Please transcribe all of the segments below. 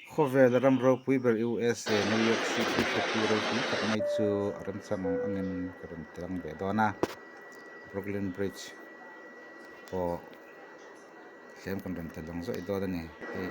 Khawvel ram ropui ber USA New York City khawpui ropui tak mai chu a remchang ang angin ka rawn tilang ve dawn a, Brooklyn Bridge pawh tlem kan rawn tilang zawih dawn a ni hei.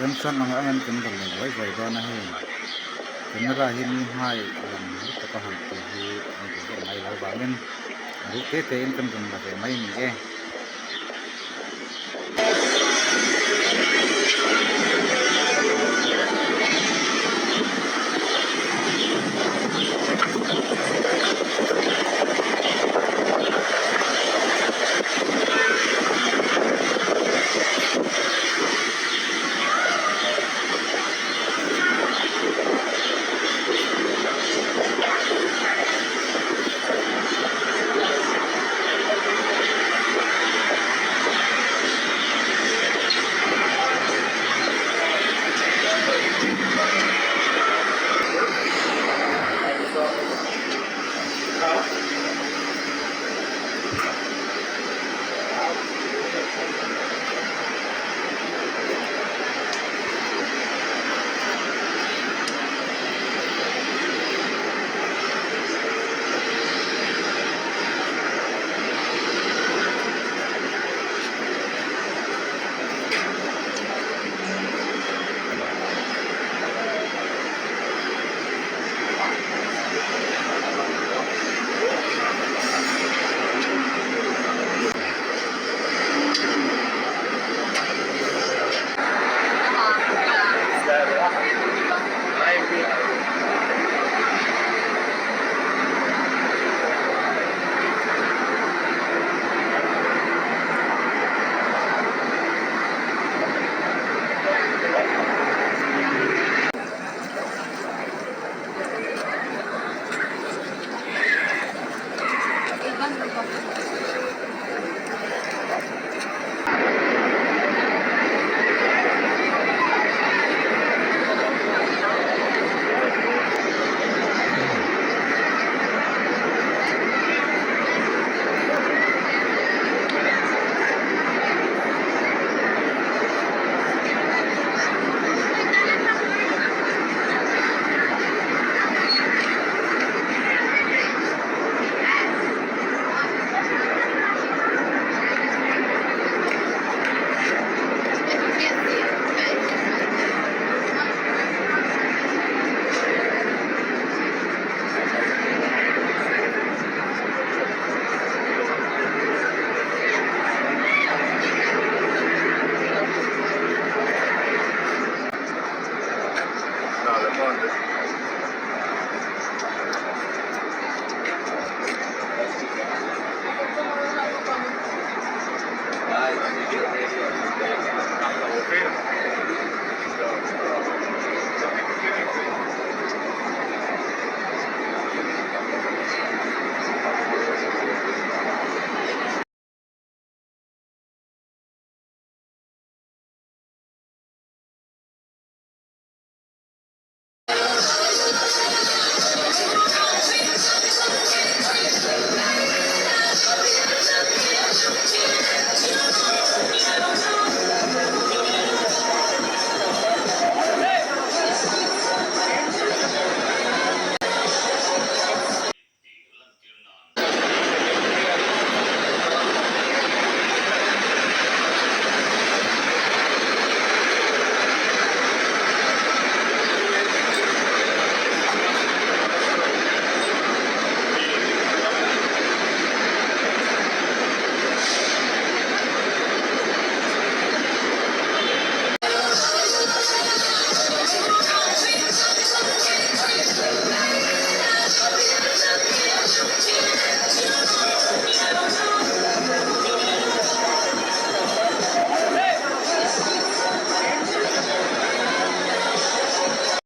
Remchang ang angin kan rawn la buai buai dawn a hei camera hi mi hmai lang lutuk a han tih hi an duh vek mai lo vangin a ruk te te in kan rawn la ve mai a ni e.